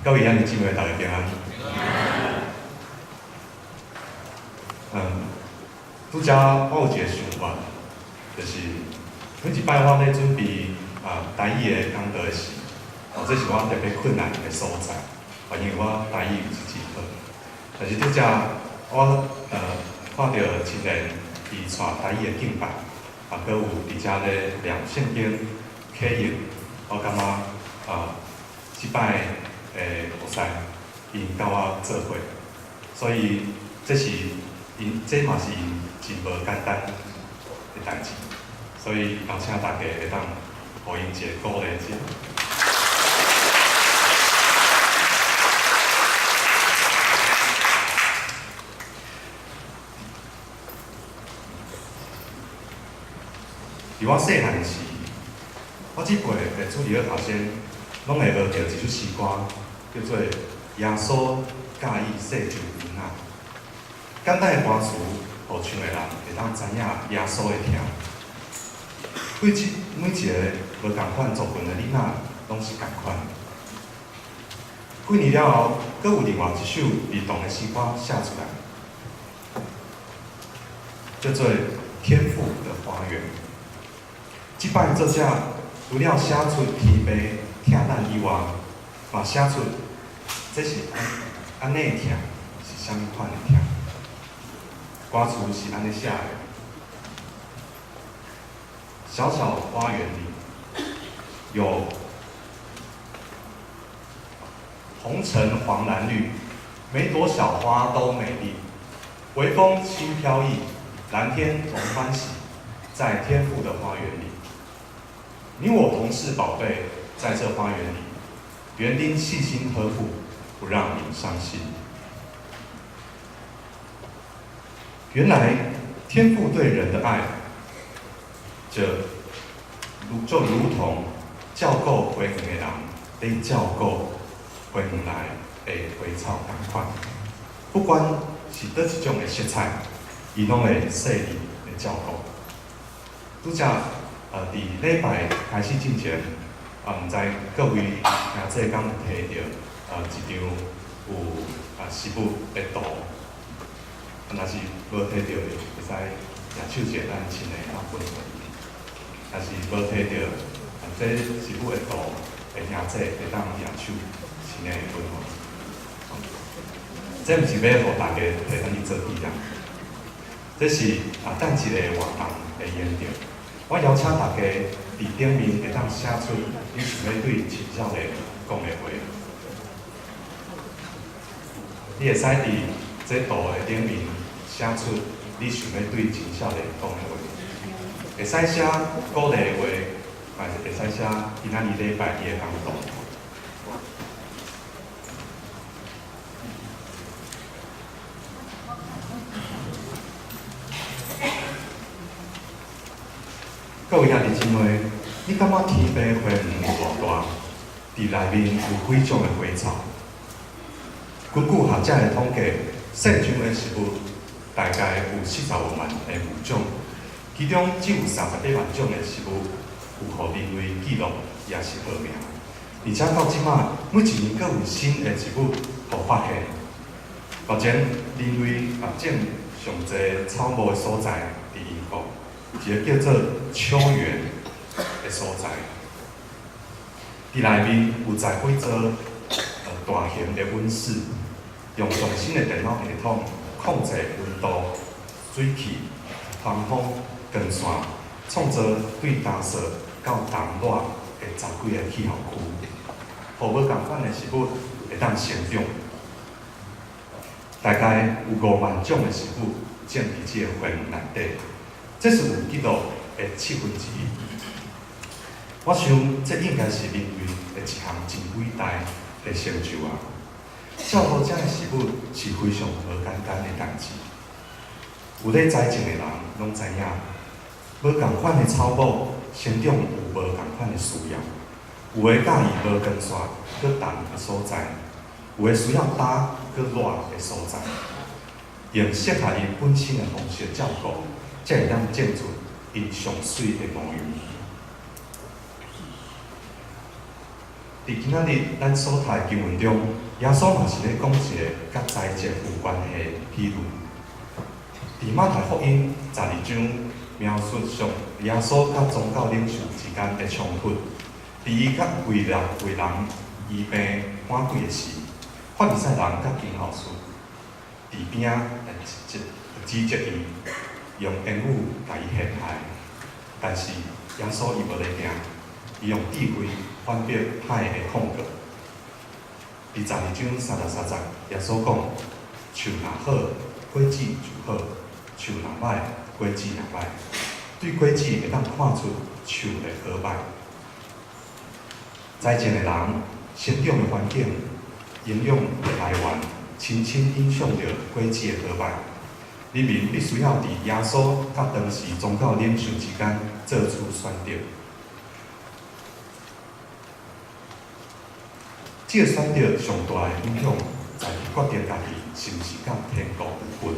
各位兄弟姊妹，大家平安。拄才我有一个想法，就是每一擺我咧準備台語的講道時，哦，這是我特別困難的所在，因為我台語毋是真好。但是拄才我看著親人伊帶台語的敬拜，閣有佇遮咧念聖經啟應，我感覺這擺的牧師𪜶佮我做伙，所以這是𪜶這嘛是𪜶真無簡單的代誌，所以邀請大家會當予𪜶一个鼓勵者。佇我細漢時，我這輩的主日學學生，攏會學著一首詩歌，叫做《耶穌佮意細上囡仔》。簡單的歌詞，予唱的人會當知影耶穌的疼。每一個無仝款族群的囡仔，攏是仝款。幾年了後，閣有另外一首兒童的詩歌寫出來，叫做《天父的花園》。這擺作者除了寫出天父疼咱以外，嘛寫出這是按呢的疼是啥物款的疼。歌詞是按呢寫的：小小花園裡有紅橙黃藍綠，每朵小花都美麗。微風輕飄逸，藍天同歡喜，在天父的花園裡。你我同是寶貝，在這花園裡，園丁細心呵護，不讓你傷心。原來天父對人的愛，就如同照顧花園的人咧照顧花園內的花草仝款，不管是佗一種的色彩，伊攏會細膩的照顧。拄才佇禮拜開始進前，毋知各位兄姊敢有提著一張有食物的圖，若是無提著的，會使舉手者咱親的啊分予伊。若是無提著這食物的圖的兄姊，會當舉手親的分予伊。這毋是欲予大家提咱去做紀念，這是等一个活動會用著。我邀請大家佇頂面會當寫出你想欲對青少年講的話。你會使佇這圖的頂面寫出你想欲對青少年講的話，會使寫鼓勵的話，嘛是會使寫今仔日禮拜伊的感動。各位兄弟姊妹，你感覺天父花園有偌大？佇內面有幾種的花草？根據學者的統計，世上的植物大概有45萬的物種，其中只有38萬種的植物有予人類記錄，也是號名。而且到這馬，每一年閣有新的植物予發現。目前人類種上濟草木的所在，佇英國，一个叫做秋園的所在。佇內面有10幾座大型的溫室，用上新的電腦系統控制溫度、水汽、通風、光線，創造對乾燥到冬熱的10幾个氣候區，予無仝款的植物會當成長。大概有5萬種的植物種佇這个花園內底，這是有記錄的1/7。我想，這應該是人類的一項真偉大的成就啊！照顧這的食物是非常無簡單的代誌。有咧栽種的人攏知影，無仝款的草木生長有無仝款的需要。有的佮意無光線閣凍的所在，有的需要乾閣熱的所在。用適合伊本身的方式照顧，才會當種出𪜶上媠的模樣。佇今仔日咱所讀的經文中，耶穌嘛是咧講一个佮栽種有關係的比喻。佇馬太福音12章描述上耶穌佮宗教領袖之間的衝突。佇伊佮為人醫病趕鬼的時，法利賽人佮經學士佇邊仔來指責伊，用言語共伊陷害。但是耶穌伊無咧驚，伊用智慧反駁歹的控告。佇12章33節，耶穌講：樹若好，果子就好；樹若歹，果子也歹。對果子會當看出樹的好歹。栽種的人，成長的環境、營養的來源，深深影響著果子的好歹。人民必須要佇耶穌佮當時宗教領袖之間做出選擇。這个選擇上大的影響，在於決定家己是毋是佮天國有份，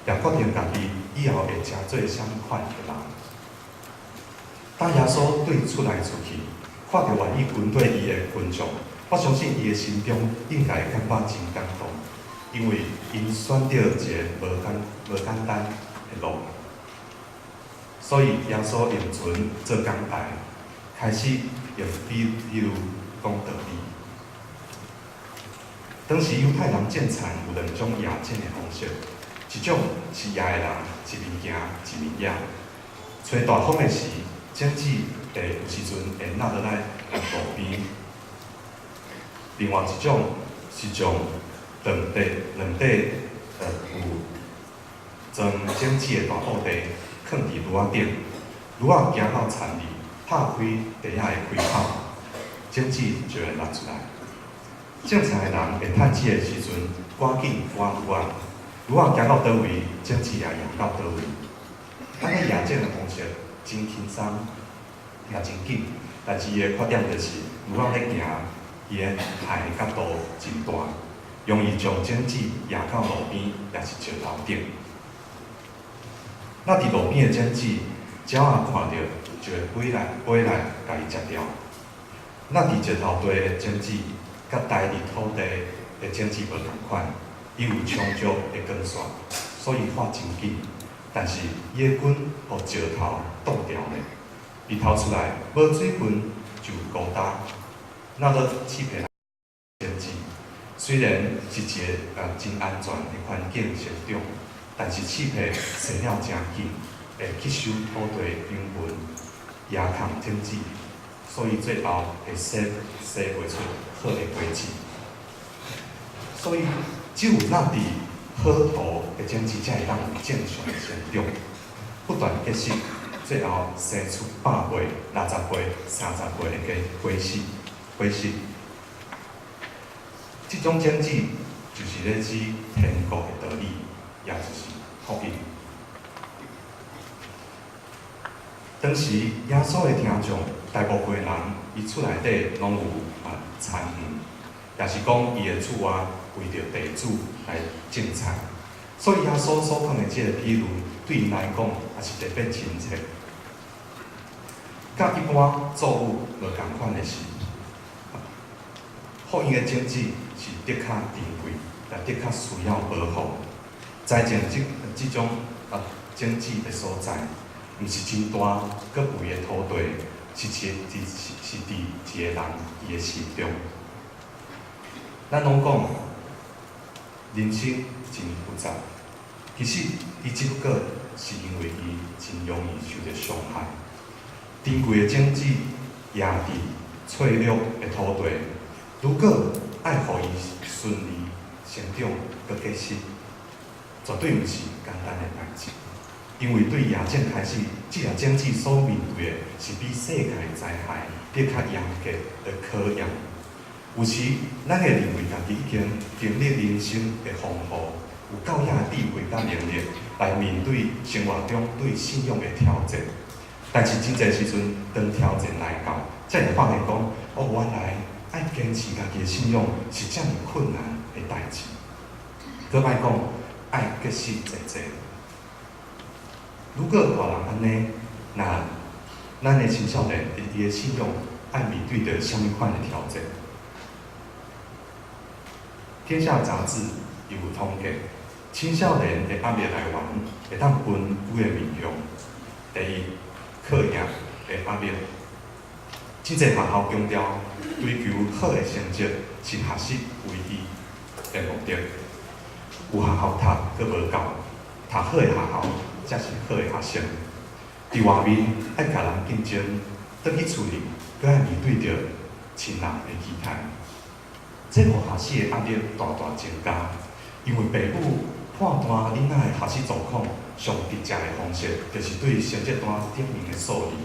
也決定家己以後會成做啥物款的人。當耶穌對厝內出去，看著願意跟綴伊的群眾，我相信伊的心中應該會感覺真感動，因為𪜶選著一个無簡單的路。所以耶穌用船做講台，開始用比喻講道理。當時猶太人種田有兩種耋種的方式，一種是耋的人一面行一面耋，吹大風的時，種子會有時陣會落落來路邊。另外一種是將兩塊有裝種子的大布袋囥佇驢仔頂，驢仔行到田裡，拍開袋仔的開口，種子就會落出來。種田的人會趁這个時陣，趕緊趕驢仔，驢仔行到佗位，種子也耋到佗位。按呢耋種的方式真輕鬆，也真緊，但是伊的缺點就是驢仔咧行，伊的害的角度真大，容易將種子耋到路邊，抑是石頭頂。落佇路邊的種子，鳥仔看著就會飛來，共伊食掉。落佇石頭地的種子，佮待佇土地的種子無仝款，伊有充足的光線，所以發真緊。但是伊的根予石頭擋牢咧，伊頭出來無水分就孤焦。落落刺皮種子，雖然是一个真安全的環境成長，但是刺皮生了誠緊，會吸收土地養分，壓抗種子，所以最後會生袂出好的果子。所以只有落佇好土的種子，才會當有正常的成長，不斷結實，最後生出100倍、60倍、30倍的果實。果實，這種種子就是咧指天國的道理，也就是福音。當時耶穌的聽眾，大部分人伊厝內底攏有田園，也是講伊的厝外為著地主來種菜，所以耶穌所講的這个比喻，對𪜶來講也是特別親切。佮一般作物無仝款的是，福音的種子是的較珍貴，也的較需要保護。栽種這種種子的所在，毋是真大閣肥的土地，是佇一个人伊的心中。咱攏講人生真複雜，其實伊只不過是因為伊真容易受著傷害。珍貴的種子壓佇脆弱的土地，如果愛予伊順利成長閣結實，絕對毋是簡單的代誌。因為對耋種開始，這粒種子所面對的是比世界災害閣較嚴格的考驗。有時，咱會認為家己已經經歷人生的風雨，有夠額的智慧佮能力來面對生活中對信仰的挑戰。但是真濟時陣，當挑戰來到，才會發現講，哦，原來愛堅持家己的信仰是遮爾困難的代誌。閣莫講愛結實濟濟。如果予人按呢，那咱的青少年伊的信仰愛面對著啥物款的挑戰。天下雜誌伊有統計，青少年的壓力來源會當分幾个面向。第一，課業的壓力。真濟學校強調追求好的成績是學習唯一的目的。有學校讀閣無夠，讀好的學校才是好的學生。佇外面愛共人競爭，轉去厝裡閣愛面對著親人的期待，這予學習的壓力大大增加。因為爸母判斷囡仔的學習狀況，上直接的方式，就是對成績單頂面的數字。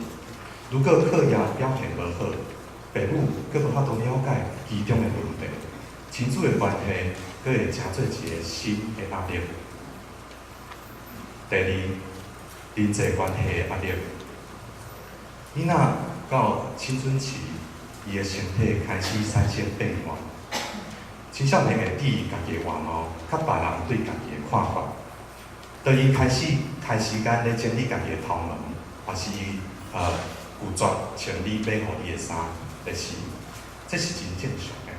如果課業表現無好，爸母閣無法度了解其中的問題，親子的關係閣會成做一个新的壓力。第二，人際關係的壓力。囡仔到青春期，伊的身體開始產生變化。青少年會注意家己的外貌，佮別人對家己的看法。當伊開始開時間咧整理家己的頭毛，抑是伊拒絕穿你買予伊的衫的時，這是真正常的。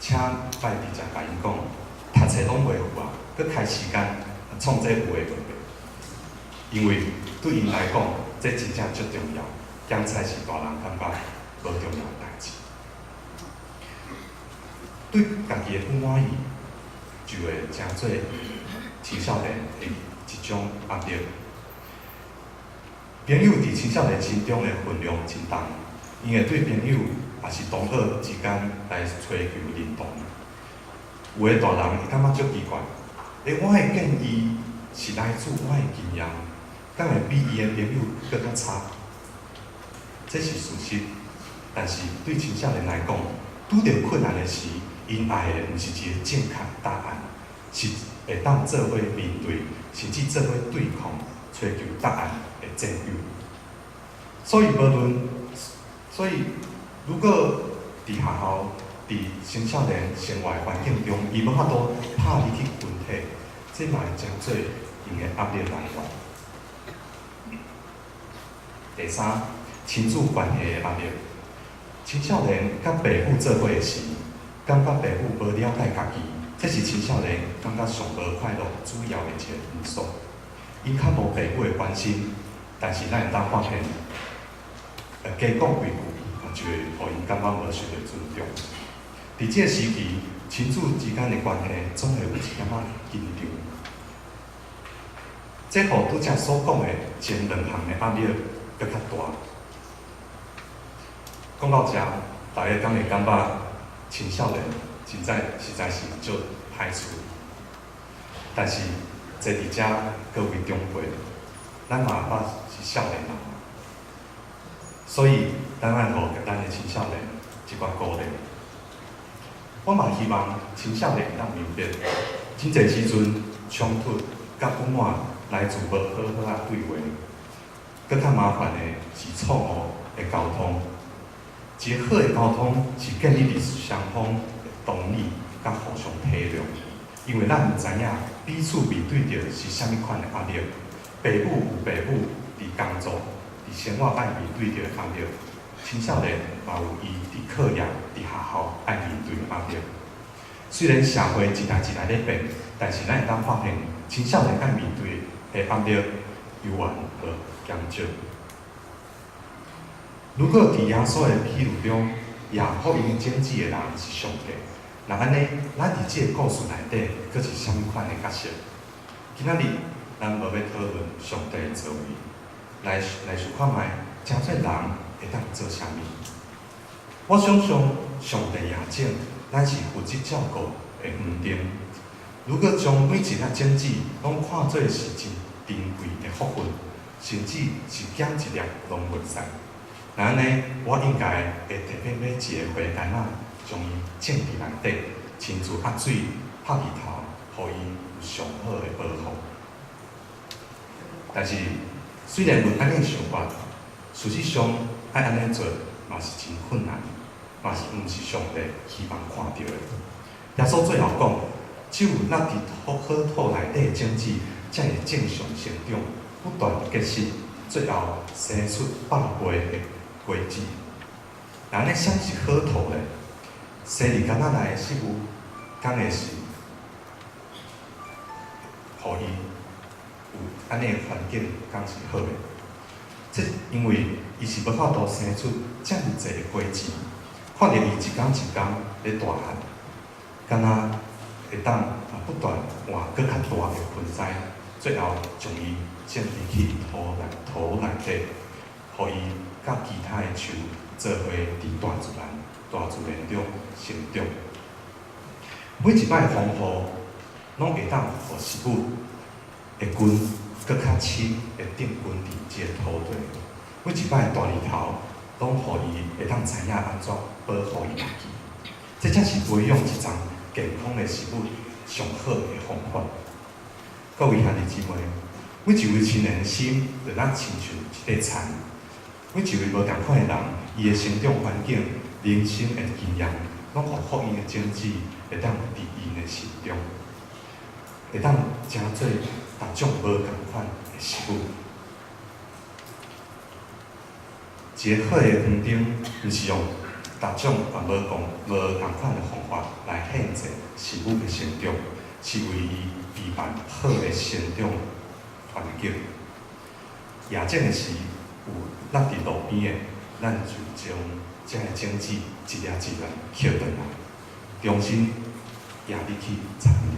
請莫直接共𪜶講，讀冊攏袂赴啊，閣開時間創這有的無的。因為對𪜶來講，這真正足重要，檢菜是大人感覺無重要的代誌。對家己的不滿意，就會成做青少年的一種壓力。朋友佇青少年心中的分量真重，𪜶會對朋友抑是同學之間來尋求認同。有的大人會感覺足奇怪，欸，我的建議是來自我的經驗，敢會比伊的朋友閣較差？這是事實，但是對青少年來講，拄著困難的時，𪜶愛的毋是一个正確答案，是會當做伙面對，甚至做伙對抗，尋求答案的戰友。所以無論，所以如果佇學校、佇青少年生活環境中，伊無法度拍入去群體，這嘛會成做𪜶的壓力來源。第三，親子關係的壓力。青少年佮爸母做伙時，感覺爸母無了解家己，這是青少年感覺上無快樂主要的一个因素。𪜶較無爸母的關心，但是咱會當發現，加講幾句，就會予𪜶感覺無受著尊重。佇這个時期，親子之間的關係總會有一點仔緊張。這予拄才所講的前兩項的壓力閣較大。講到遮，大家敢會感覺青少年實在實在是足歹處？但是坐佇遮各位長輩，咱嘛捌是少年人，所以咱愛予咱的青少年一寡鼓勵。我嘛希望青少年會當明白，真濟時陣衝突佮不滿來自無好好仔對話，閣較麻煩的是錯誤的溝通。一个好的溝通是建立佇雙方的同理佮互相體諒，因為咱毋知影彼此面對著是啥物款的壓力。爸母有爸母佇工作、佇生活愛面對著的壓力，青少年嘛有伊佇課業、佇學校愛面對的壓力。雖然社會一代一代咧變，但是咱會當發現，青少年愛面對的壓力猶原無減少。如果佇耶穌的比喻中，掖福音種子的人是上帝，那按呢，咱佇這个故事內底，閣是啥物款的角色？今仔日咱無欲討論上帝的作為，來來想看覓，成做人會當做啥物？我想像上帝掖種，咱是負責照顧的園丁。如果將每一粒種子攏看做是真珍貴的福分，甚至是撿一粒攏袂使。那按呢，我應該會特別買一个花壇仔，將伊種佇內底，親自壓水、拍日頭，予伊有上好的保護。但是，雖然有按呢想法，事實上愛按呢做嘛是真困難，嘛是毋是上帝希望看著的。耶穌最後講，只有落佇好土內底的種子，才會正常成長，不斷結實，最後生出百倍的果子。那按呢啥物是好土咧？生佇柑仔內的食物，敢會是予伊有按呢的環境，敢是好的？這因為伊是無法度生出遮爾濟的果子，看著伊一工一工咧大漢，敢若會當啊不斷換閣較大的盆栽，最後將伊種入去土內底，予伊佮其他的樹做伙佇大自然中成長。每一擺風雨，攏會當予食物的根閣較深會定根佇這个土地。每一擺大日頭，攏予伊會當知影按怎保護伊家己。這才是培養一叢健康的食物上好的方法。各位兄弟姊妹，每一位青年的心，就若親像一塊田。每一位無仝款的人，伊的成長環境、人生的經驗，攏予福音的種子會當佇𪜶的心中，會當成做逐種無仝款的食物。一个好的園丁，毋是用逐種啊無仝款的方法來限制食物的成長，是為伊備辦好的成長環境。夜種的時，有落佇路邊的，咱就將這个種子一粒一粒抾轉來，重新掖入去田裡。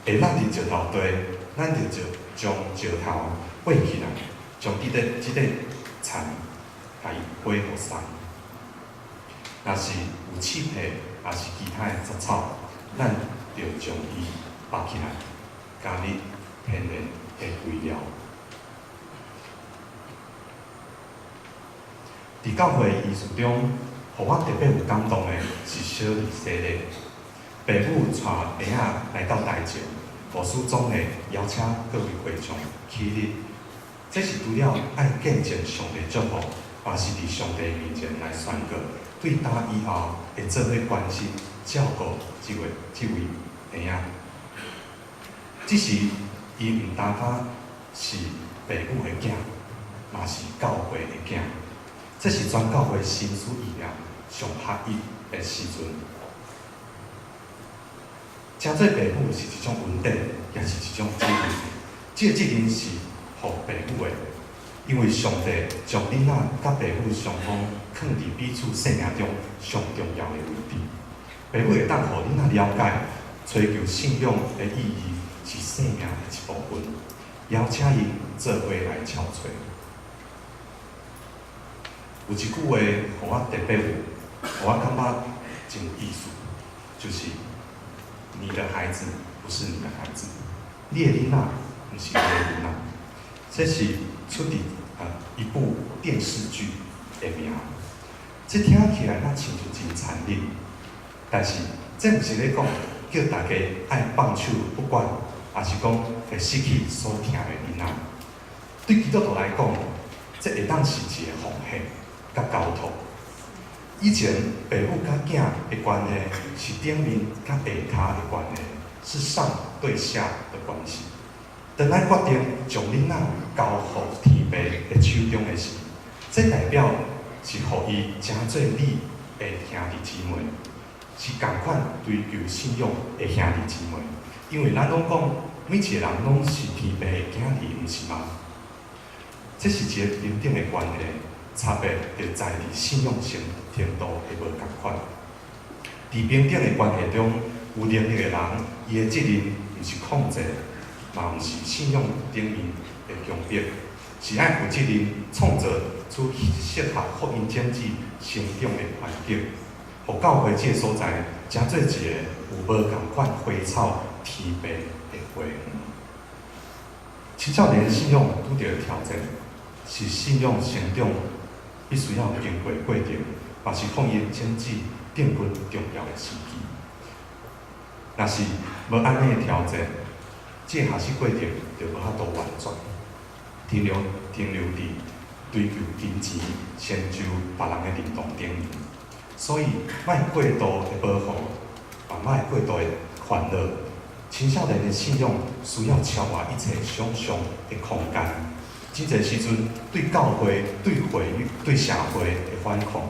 會落佇石頭地，咱就將石頭挖起來，將這個田共伊挖予鬆。若是有刺皮，抑是其他的雜草，咱就將伊拔起來，加入天然的肥料。佇教會儀式中，予我特別有感動的是小兒洗禮。爸母帶嬰仔來到台前，牧師總會邀請各位會眾起立。這是除了愛見證上帝祝福，嘛是佇上帝面前來宣告，對今以後會做伙關心照顧這位嬰仔。這時，伊毋單單是爸母的囝，嘛是教會的囝。這是全教會心思意念上合一的時陣。成做爸母是一種恩典，也是一種責任。這個責任是予爸母的，因為上帝將囡仔佮爸母雙方囥佇彼此生命中上重要的位置。爸母會當予囡仔了解，追求信仰的意義是生命的一部分，邀請𪜶做伙來朝拜。有一句話，予我特別有，予我感覺真有意思，就是你的孩子不是你的孩子，你的囡仔毋是你的囡仔。這是出佇一部電視劇的名。這聽起來若親像真殘忍，但是這毋是咧講叫大家愛放手不管，抑是講會失去所疼的囡仔。對基督徒來講，這會當是一個奉獻佮交託。以前爸母佮囝的關係是頂面佮下跤的關係，是上對下的關係。當咱決定將囡仔交予天父的手中的時，這代表是予伊成做你的兄弟姊妹，是仝款追求信仰的兄弟姊妹。因為咱攏講每一個人攏是天父的囝兒，毋是嗎？這是一個平等的關係，差別就在佇信仰程度的無仝款。佇平等的關係中，有能力的人，伊的責任毋是控制，嘛毋是信仰頂面的強迫，是愛負責任創造出適合福音種子成長的環境，予教會這个所在成做一個有無仝款花草天父的花園。青少年信仰拄著的挑戰，是信仰成長必須要經過的過程，嘛是福音種子定根重要的時機。若是無按呢的挑戰，這個學習過程就無法度完全，停留佇追求金錢、成就別人的認同頂面。所以，莫過度的保護，嘛莫過度的煩惱。青少年的信仰需要超越一切想像的空間。真濟時陣，對教會、對會、對社會的反抗，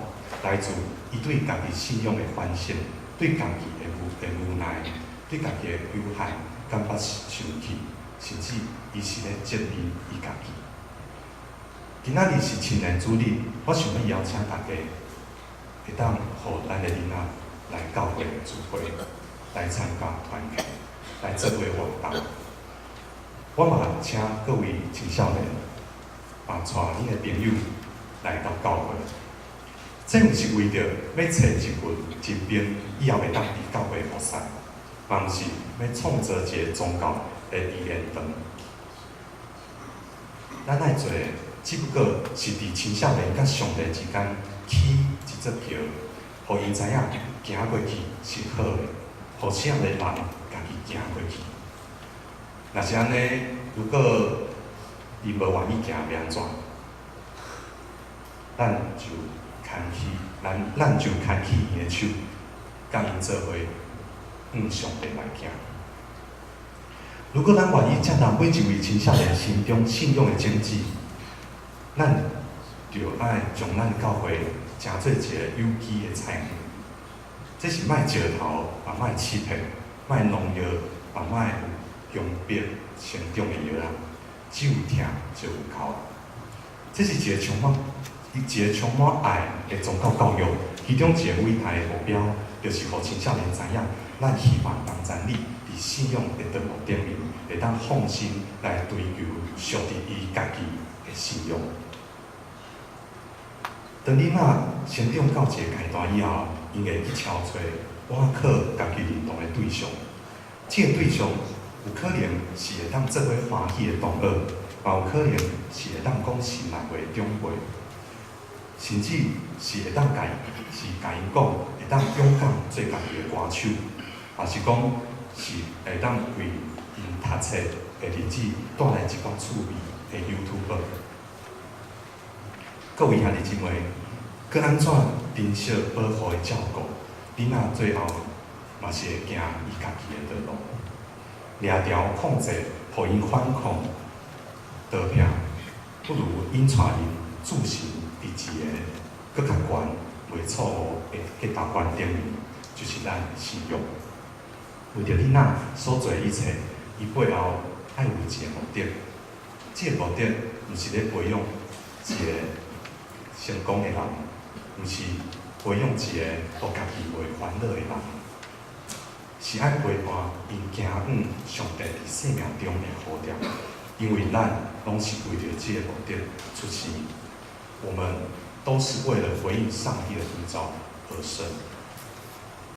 來自伊對家己信仰的反省，對家己的無奈，對家己的有限，感覺生氣，甚至伊是咧責備伊家己。今仔日是青年主日，我想欲邀請大家，會當予咱的囡仔來教會聚會，來參加團契，來做伙活動。我嘛請各位青少年，嘛帶恁的朋友來到教會。這毋是為著欲揣一份精兵，以後會當佇教會服侍，嘛毋是欲創造一個宗教的語言堂。咱愛做的，只不過是佇青少年佮上帝之間起一座橋，予𪜶知影行過去是好的，予啥物人家己行過去。若是按呢，如果伊無願意行，欲按怎？咱就牽起𪜶的手，佮𪜶做伙向上帝來行。如果咱願意接納每一位青少年心中信仰的種子，咱就愛將咱教會成做一个有機的菜園。這是莫石頭，也莫欺騙，莫農藥，也莫有強迫成長的藥仔。只有疼就有效。這是一個充滿愛的宗教教育，其中一个偉大的目標，就是予青少年知影，咱希望幫助你佇信仰的道路頂面，會當放心來追求屬佇伊家己的信仰。當囡仔成長到一个階段以後，𪜶會去敲揣倚靠家己認同的對象。這个對象有可能是會當做伙歡喜的同學，嘛有可能是會當講心內話的長輩，甚至是會當共𪜶講，會當勇敢做家己的歌手，抑是講是會當為𪜶讀冊的日子帶來一寡趣味的 YouTuber。各位兄弟姊妹，閣按怎珍惜保護的照顧，囡仔最後嘛是會行伊家己的道路。掠牢控制，予𪜶反抗逃避，不如引帶𪜶置身佇一个閣較懸、袂錯誤的價值觀頂面，就是咱的信仰。為著囡仔所做的一切，伊背後愛有一個目的。這个目的毋是咧培養一个成功的人，毋是培養一个予家己袂煩惱的人，是愛陪伴𪜶行往上帝佇生命中的呼召。因為咱攏是為著這个目的出生，我們都是為了回應上帝的呼召而生。